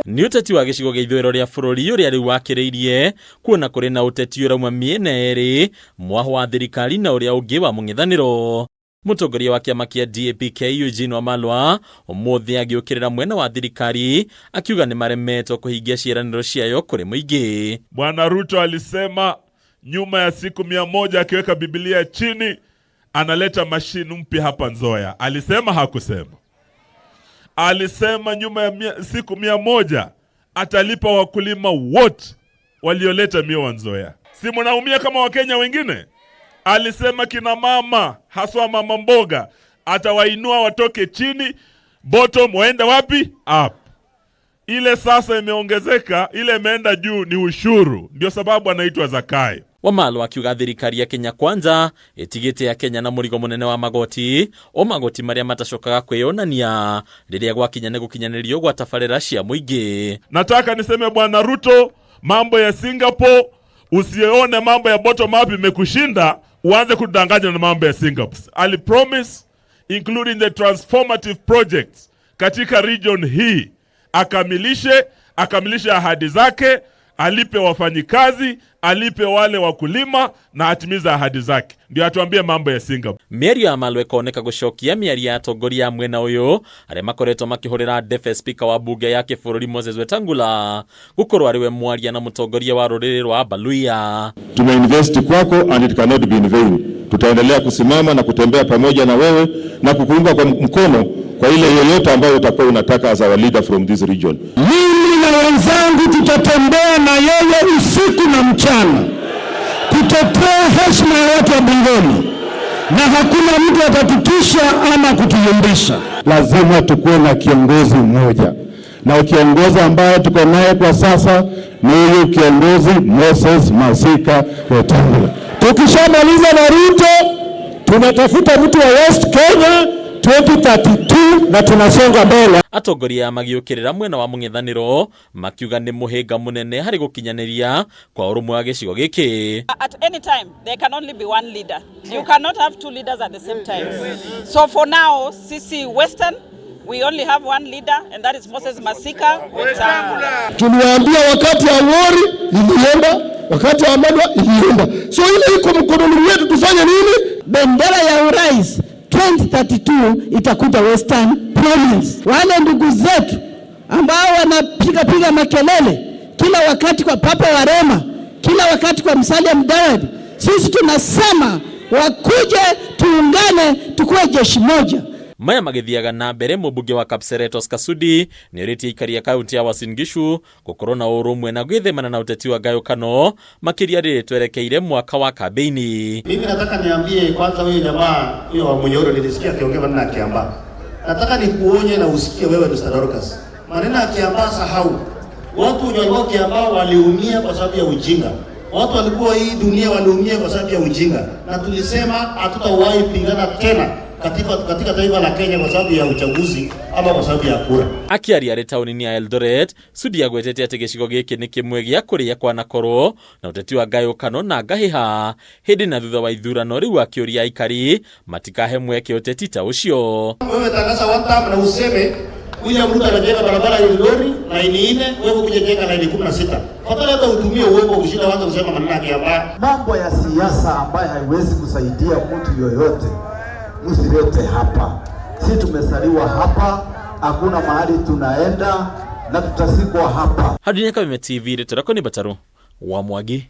Nĩ ũteti wa gĩcigo gĩa ithũĩro rĩa bũrũri ũrĩa rĩu wakĩrĩirie kuona kũrĩ na ũteti ũrauma mĩena ĩrĩ, mwaho wa thirikari na ũrĩa ũngĩ wa mũng'ethanĩro. Mũtongoria wa kĩama kĩa DAP-K Eugene Wamalwa ũmũthĩ agĩũkĩrĩra mwena wa thirikari akiuga nĩ maremetwo kũhingia ciĩranĩro ciayo kũrĩ mũingĩ. Bwana Ruto alisema nyuma ya siku 100 akiweka Biblia chini analeta mashine mpya hapa Nzoia. Alisema hakusema? Alisema nyuma ya siku 100 atalipa wakulima wote walioleta miwa Nzoia. Si mnaumia kama Wakenya wengine? Alisema kina mama, haswa mama mboga, atawainua watoke chini, bottom waende wapi? Up. Ile sasa imeongezeka, ile imeenda juu ni ushuru. Ndio sababu anaitwa Zakayo. Wamalwa akiuga thirikari ya Kenya Kwanza ĩtigĩte ya Kenya na mũrigo mũnene wa magoti, o magoti marĩa matacokaga kwĩyonania rĩrĩa gwakinya nĩ gũkinyanĩrio gwa tabarĩra cia mũingĩ. Nataka niseme Bwana Ruto, mambo ya Singapore, usione mambo ya bottom up imekushinda, uanze kudanganya na mambo ya Singapore. Ali promise including the transformative projects katika region hii, akamilishe ahadi zake, alipe wafanyikazi, alipe wale wakulima na atimize ahadi zake. Ndio atuambie mambo ya Singapore. Mĩario ya Malwa ĩkoneka gũcokia mĩario ya atongoria a mwena ũyũ arĩa makoretwo makĩhũrĩra ndebe spika wa bunge ya kĩbũrũri Moses Wetangula gũkorwo arĩ we mwaria na mũtongoria wa rũrĩrĩ rwa Abaluya. Tumeinvest kwako and it cannot be in vain. Tutaendelea kusimama na kutembea pamoja na wewe na kukuunga kwa mkono kwa ile yoyote ambayo utakuwa unataka as our leader from this region. Mimi na wenzangu tutatembea na yeye usiku na mchana kutetea heshima ya watu wa Bungoma, na hakuna mtu atatutisha ama kutuyumbisha. Lazima tukuwe na kiongozi mmoja, na kiongozi ambaye tuko naye kwa sasa ni huyu kiongozi Moses Masika Wetangula. Tukishamaliza na Ruto, tunatafuta mtu wa West Kenya 2032 na tunasonga mbele. Atongoria magĩũkĩrĩra mwena wa mũng'ethanĩro makiuga nĩ mũhĩnga mũnene harĩ gũkinyanĩria kwa ũrũmwe wa gĩcigo gĩkĩ. At any time, there can only be one leader. You cannot have two leaders at the same time. So for now, sisi Western, we only have one leader, and that is Moses Masika Wetangula. Tuliwaambia wakati ya Awori ilienda, wakati wa Wamalwa ilienda. So ile iko mkononi mwetu, tufanye nini? Bendera ya urais 2032 itakuja Western Province. Wale ndugu zetu ambao wanapiga piga makelele kila wakati kwa Papa wa Roma, kila wakati kwa Musalia Mudavadi, sisi tunasema wakuje, tuungane, tukuwe jeshi moja. Maya magĩthiaga na mbere, mũmbunge wa Kapseret Oscar Sudi nĩ orĩtie aikari a kaunti ya Uasin Gishu gũkorwo na ũrũmwe na gwĩthemana na ũteti wa ngayũkano makĩria rĩrĩ twerekeire mwaka wa kambĩini. Mimi nataka niambie kwanza huyo jamaa huyo wa Munyoro, nilisikia akiongea maneno ya Kiambaa. Nataka nikuonye na usikie wewe Mr. Dorcas. Maneno ya Kiambaa sahau. Watu wenye walikuwa Kiambaa waliumia kwa sababu ya ujinga. Watu walikuwa hii dunia waliumia kwa sababu ya ujinga. Na tulisema hatutawahi pigana tena katika taifa la Kenya kwa sababu ya uchaguzi ama kwa sababu ya kura. Akiaria arĩ taũni-inĩ ya Eldoret, Sudi agwetete atĩ gĩcigo gĩkĩ nĩ kĩmwe gĩa kũrĩa kwanakorwo na ũteti wa ngayũkano na ngahĩha hĩndĩ na thutha wa ithurano, rĩu akĩũria aikari matikahe mweke ũteti ta ũcio. Wewe tangaza one term na useme William Ruto anajenga barabara ya lori laini 4, wewe kuja jenga laini 16. Fadhali hata utumie uongo kushinda waanze kusema maneno ya Kiambaa. Mambo ya siasa ambayo haiwezi kusaidia mtu yoyote msilete hapa. Si tumesaliwa hapa, hakuna mahali tunaenda na tutazikwa hapa. Hadi Kameme TV, rĩtwa rĩakwa nĩ Mbataru wa Mwangi.